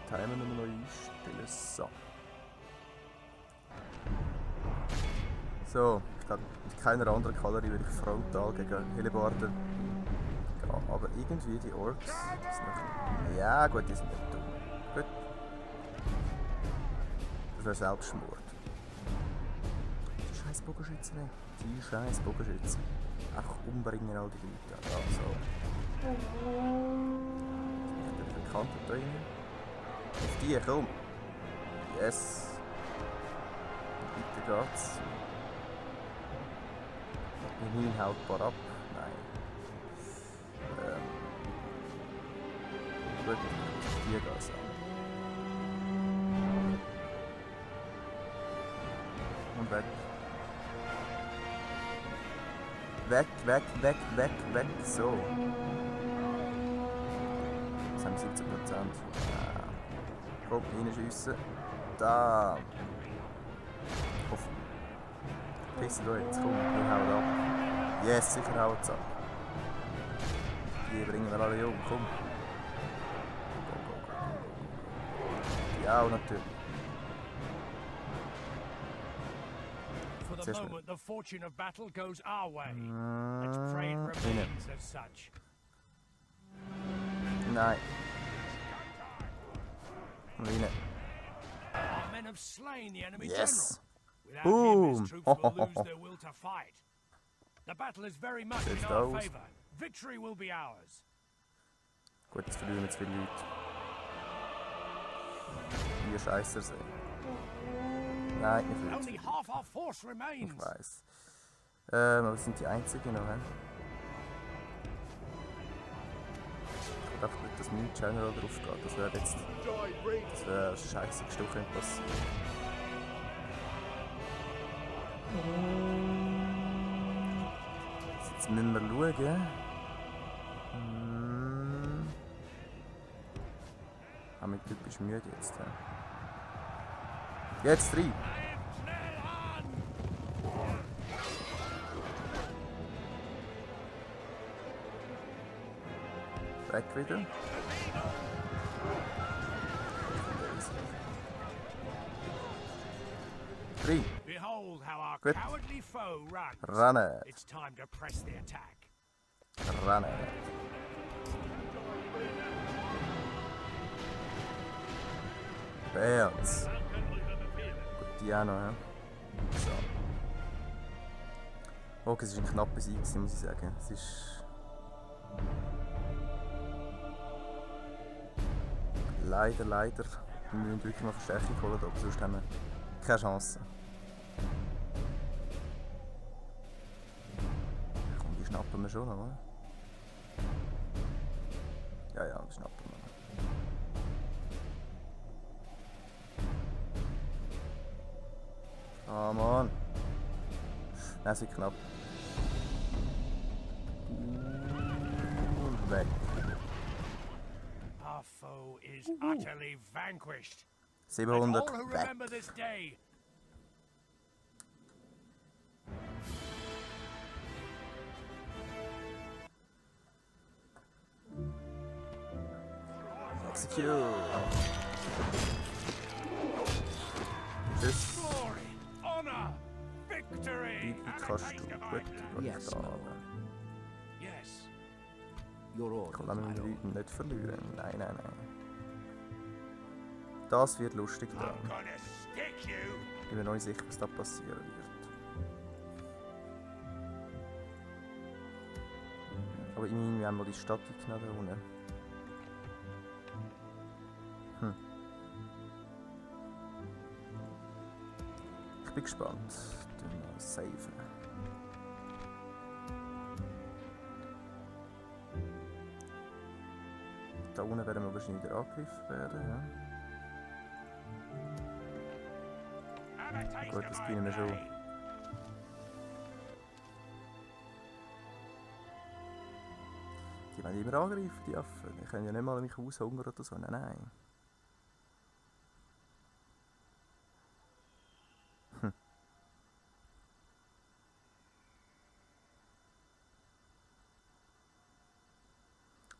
Timer nochmal neu einstellen. So. So, ich glaube, mit keiner anderen Kalorie würde ich frontal gegen Hellebarden gehen. Aber irgendwie die Orks sind noch... Ja gut, die sind nicht dumm. Gut. Das wäre Selbstmord. Die scheiß Bogenschützen nicht. Die scheiß Bogenschützen. Einfach umbringen all die Leute. Ja, so. Jetzt bin ich bekannt da rein. Auf die, komm! Yes! Weiter geht's. Unhaltbar ab. Nein. Gut, die gehen so. Und weg. Weg, weg, weg, weg, weg. So. Jetzt haben wir 17%. Ja. Komm, reinschiessen. Da. Hoffen. Pissen euch jetzt, komm, wir hauen ab. Yes, sicher hauen es ab. Die bringen wir alle um, komm. Go, go, go, go. Die auch natürlich. For the moment, the fortune of battle goes our way. Let's pray it remains as such. Nein. Rein. Our men have slain the enemy Yes. general. Without Boom. him, his troops will lose their will to fight. The battle is very much in our favor. Victory will be ours. Gut, jetzt verlieren wir zu viele Leute. Hier Scheisser sehen. Nein, nicht Only wirklich. half our force remains. Ich weiss. Aber wir sind die einzigen noch, he? Ich dachte nicht, dass mein General drauf geht. Das wäre jetzt. Das wäre das scheissigste, was könnte passieren. Jetzt müssen wir schauen. Mein Typ ist müde jetzt. He? Jetzt rein! Weg wieder. Rein! Behold how our Gut. cowardly foe runs. Rennen! It's time to press the attack. Rennen! Bärts! Gut, die auch noch, he? So. Okay, es war ein knappes Sieg, muss ich sagen. Es ist... Leider. Wir müssen wirklich mal Verstärkung holen, aber sonst haben wir keine Chance. Komm, die schnappen wir schon noch, oder? Ja, die schnappen wir noch. Ah, Mann. Nein, es wird knapp. Und weg. Our foe is utterly vanquished. 700 All who weg. remember this day. Execute. Tschüss. Glory, honor, victory. Die kannst du gut Yes, da. Yes. Your Ich orders, kann my meine lord. Leute nicht verlieren. Nein. Das wird lustig I'm da. gonna stick you. Ich bin mir noch nicht sicher, was da passieren wird. Aber irgendwie haben wir die Statik noch da unten. Ich bin gespannt. Tun wir saven. Da unten werden wir wahrscheinlich wieder angegriffen werden. Ja. Have a taste Gut, of das my gewinnen wir schon. blade. Die wollen immer angreifen, die Affen. Die können ja nicht mal mich aushungern oder so. Nein.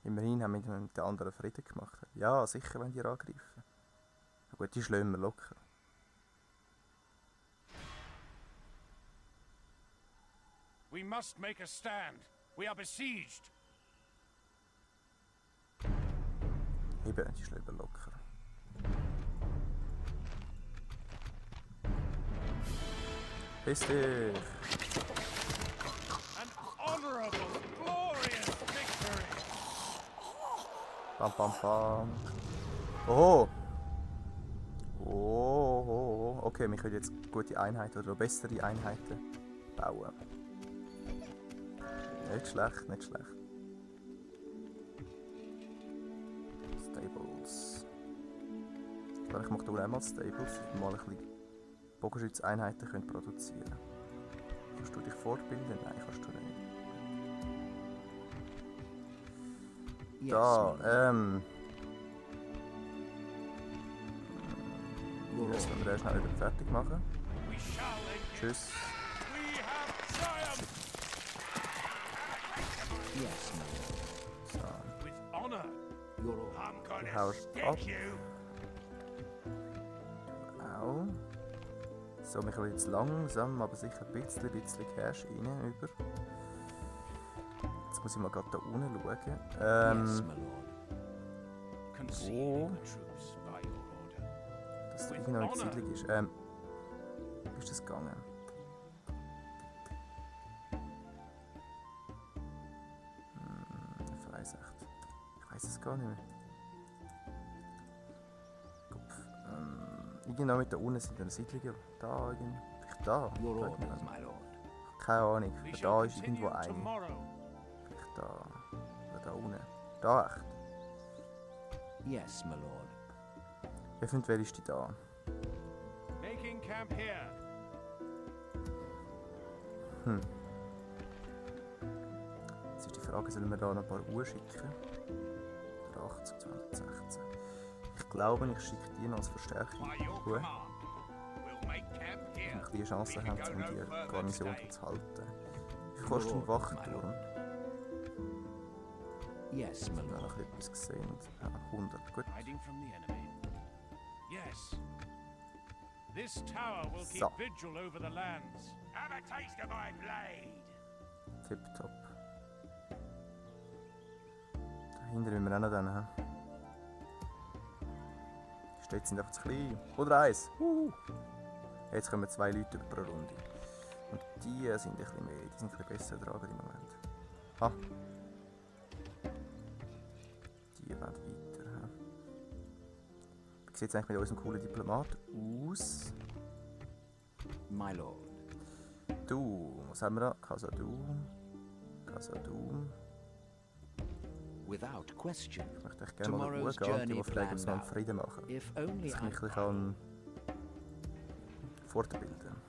Immerhin haben wir mit den anderen Frieden gemacht. Ja, sicher, wenn die angreifen. Na gut, die schlagen wir locker. We must make a stand. We are besieged. Eben, die schlagen wir locker. Piss dich! An honorable, glorious victory. Bam, bam, bam. Oho! Oh, okay, wir können jetzt gute Einheiten oder bessere Einheiten bauen. Nicht schlecht, nicht schlecht. Stables. Ich mache hier einmal Stables, dass wir mal ein bisschen Bogenschützeinheiten können produzieren. Kannst du dich fortbilden? Nein, kannst du nicht. Da, das müssen wir schnell wieder fertig machen. Tschüss. So. Du haust ab. Au. So, wir können jetzt langsam, aber sicher ein bisschen Cash rein über. Jetzt muss ich mal gerade da unten schauen. Wo dass da irgendwo eine Siedlung ist. Wie ist das gegangen? Ich weiß echt. Ich weiß es gar nicht mehr. Irgendwo mit da unten sind eine Siedlungen. Da irgendwie. Vielleicht da. Keine Ahnung. Da ist irgendwo eine. Vielleicht da. Oder da unten. Da echt. Yes, my lord. Eventuell ist die da. Making camp here. Jetzt ist die Frage, sollen wir da noch ein paar Uhr schicken? 80, 216. Ich glaube, ich schicke die noch als Verstärkung. Uhr. Damit wir die Chance haben, um die Garnison zu halten. Wie viel kostet ein Wachturm? Yes, my Ich habe lord. noch etwas gesehen. 100, gut. Hiding from the enemy. Yes. This tower will keep So. vigil over the lands. Have a taste of my blade. Tipptopp. Dahinter müssen wir auch noch dann. Die Städte sind einfach zu klein. Oder eins. Jetzt kommen 2 Leute über pro Runde. Und die sind ein bisschen mehr, die sind ein bisschen besser dran im Moment. Ha. Die wollen weiter. Ha. Wie sieht es eigentlich mit unserem coolen Diplomat aus? My lord. Du, was haben wir da? Casadum. Casadum. Without question. Ich möchte echt gerne mal Tomorrow's schauen, journey die fragen, was wir planned am out. Frieden machen. If only Dass ich I mich ein bisschen fortbilden kann.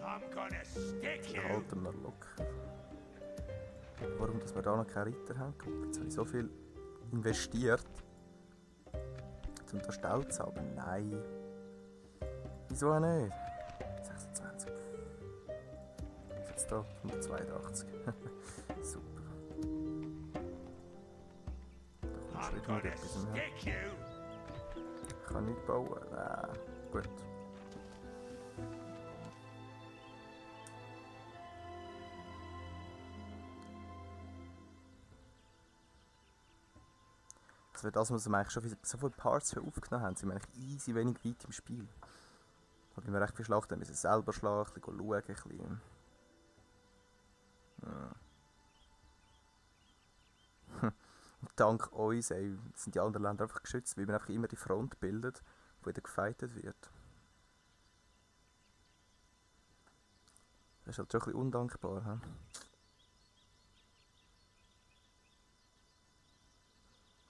I'm gonna stick Die you. halten wir locker. Warum, dass wir da noch keine Ritter haben? Guck, jetzt habe ich so viel investiert, um da Stall zu haben. Nein. Wieso auch nicht? 26. Was ist jetzt da? 182. Super. Da kommt schon I'm wieder mit gonna etwas mehr. stick you. Ich kann nicht bauen. Gut. Das wird das, was wir eigentlich schon so viele Parts für aufgenommen haben, sind wir eigentlich easy wenig weit im Spiel. Und wenn wir recht viel Schlachten haben, müssen wir selber schlagen, ein bisschen schauen, ein bisschen. Und dank uns sind die anderen Länder einfach geschützt, weil wir einfach immer die Front bilden, wo wieder gefightet wird. Das ist halt schon ein bisschen undankbar. He?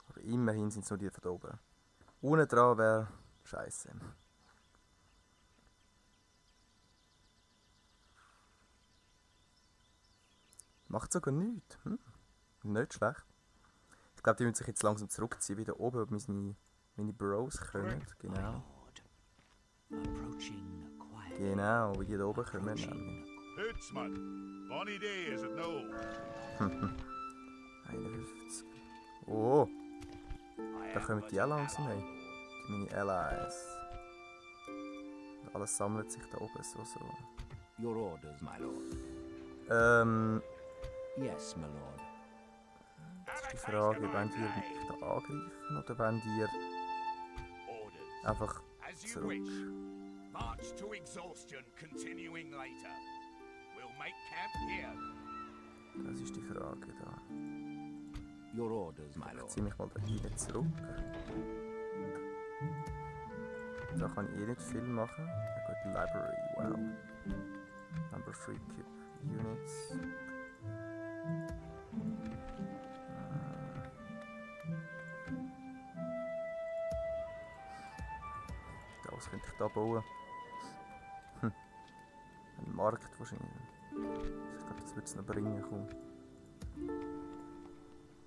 Aber immerhin sind es nur die von oben. Unten dran wäre scheiße. Macht sogar nichts. Nicht schlecht. Ich glaube, die müssen sich jetzt langsam zurückziehen, wieder oben, ob meine Bros kommen. Genau. Approaching quiet. Genau, wie die da oben kommen. Nämlich. Hootsman, bonny day is it no? 51. Oh, I da am kommen but die auch an langsam ally. rein. Die meine Allies. Alles sammelt sich da oben so. Your orders, my lord. Yes, my lord. Jetzt ist die Frage, wollt ihr mich da angreifen oder wollt ihr Orders. einfach As you zurück? wish. March to exhaustion, continuing later. We'll make camp here. Das ist die Frage da. Your orders, my Ich lord. ziehe mich mal da rein zurück. Da kann ich eh nicht viel machen. Ja gut, Library, wow. Number 3 Keep Units. Was könnte ich da bauen? Ein Markt wahrscheinlich. Ich glaube, das wird es noch bringen. Komm.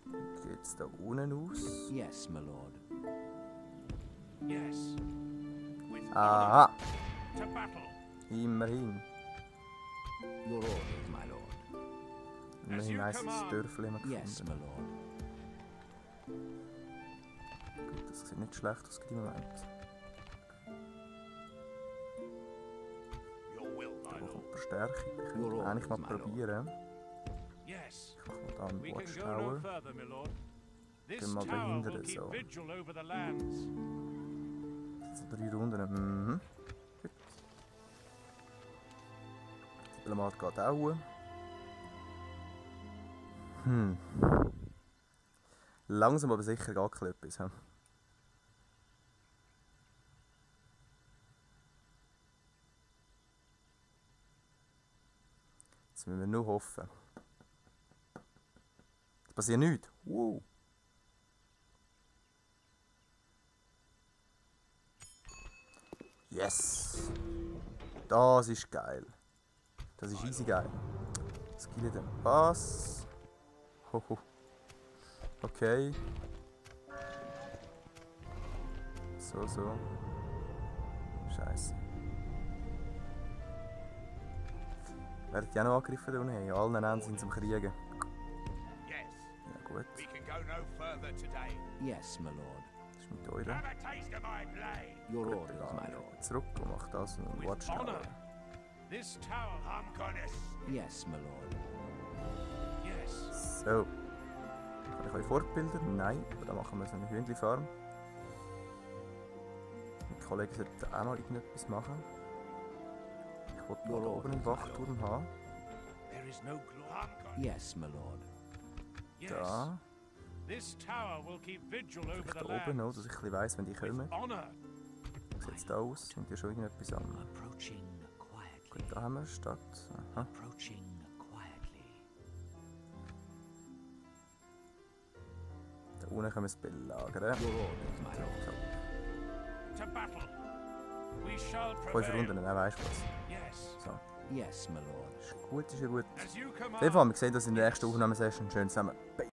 Wie geht es da unten aus? Yes, my lord. Yes. With Aha! honor to battle. Immerhin. Your orders, my lord. Immerhin heisst es Dörfli immer Yes, my gefunden. lord. Gut, das sieht nicht schlecht aus im Moment. Your will, my Da lord. kommt Verstärkung. Ich Your könnte eigentlich mal orders, my lord. probieren. Yes. Ich mache mal da einen We can go no Watchtower. further, my lord. This Gehen wir mal tower dahinter will keep so. vigil over the lands. Das sind 3 Runden. Mhm. Gut. Diplomat geht auch. Langsam aber sicher geht etwas. He? Jetzt müssen wir nur hoffen. Es passiert nichts. Wow. Yes! Das ist geil. Das ist easy geil. Skillet den Pass. Hoho. Okay. So. Scheiße. Werden die auch noch angegriffen da unten? Ja, allen Enden sind sie am Kriegen. Yes. Ja gut. We can go no further today. Yes, my lord. Das ist mit euren. Have a taste of my blade. Your Gut, orders, dann my gehe lord. ich zurück und mache das und With Watchtower. honor. This tower, Harmconnis. Yes, my lord. Yes. So. Kann ich euch fortbilden? Nein, aber dann machen wir so eine Hühnli-Farm. Mein Kollege sollte auch noch irgendetwas machen. Ich wollte Your da oben einen orders, my Wachturm haben. There is no glory. Harmconnis. Yes, my lord. Yes. Da. This tower will keep vigil over Vielleicht the da oben noch, lands. dass ich ein bisschen weiss, wenn die kommen. With honor. Wie sieht es da aus? Sind die schon irgendetwas an? Approaching Gut, quietly. da haben wir eine Stadt. Aha. Approaching quietly. Da unten können wir es belagern. Your orders, my lord. So, To battle. We shall 5 prevail. Runden, dann weißt du was. Yes. So, Yes, my lord. ist gut, ist ja gut. As you Auf command. jeden Fall, wir sehen uns in der nächsten Aufnahmesession. Schön zusammen. Bye.